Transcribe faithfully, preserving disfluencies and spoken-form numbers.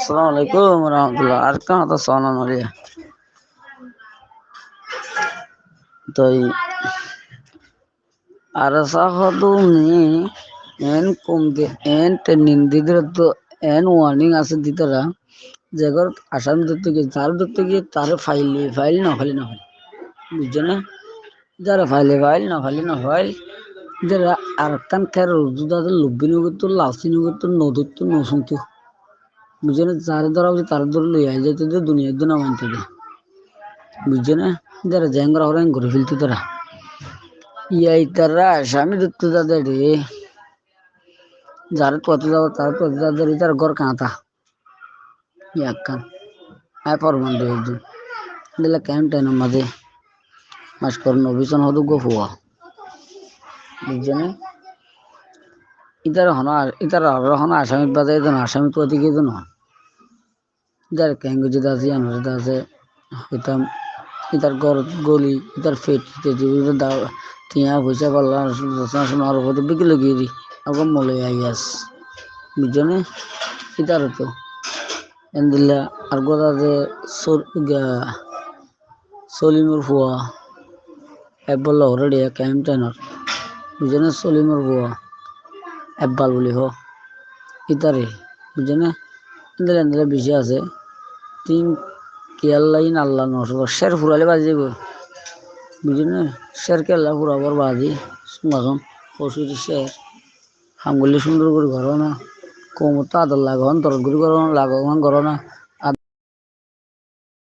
Assalamu alaikum warahmatullah. Ar kán hotá sóna noriya. Toi ar sá hodún ni en kom de, en training di dóre to, en warning asé di tará. Ze gór asami dótte giyé, zaré dótte giyé, taré faile fail, no faile no fail. Buijjó né? Zaré faile fail, no faile no fail. Zaré ar ekkán keror uzu dade lobbi no goittó, lalsi no goittó, no dóitto, no súnto. Buijjó né? Zaré dóra ucit taré dóri loi ai zaito de, duniyai duna mainto de. Buijjó né? Zaré zeén gora hoó en gori felto tará. Yai tará asami dótto zade re. Zaré tuwate zade, taré tuwate zade re, itar gór kañta. Yá ekkán. Añí forman di hoddum. Endilla kemp tenor mazé maskor nobi son hodún gó fua. Buijjó né? Itar hono, itar hono asami bazai de no, asami tuwate giyé de no. Itar keng goijjé de asé, yián goijjé de asé, hoitam, itar gór goli, itar fet, fet, itar da-, tiañ foicá balla, sona, sonar uore biki logiyé di, agó moloi aiyas. Buijjó né? Itar to. Endilla ar uggwá de asé Sol-, ga-, Solimor fua, Ebbal Lahore diya kemp tenor. Buijjó né? Solimor fua. Ebbal buli hoó. Itare. Buijjó né? Endilla endilla beci asé. Tin kiyólla in Allah no sólo. Cer furaile bazi zaibo. Buijjó né? Cer kiyólla furabar bazi. Sunga sun. Fosu cer. Ham goille cúndor gori goró na. Koumottú ador lage, ontorot gori goró na, lage, goró na.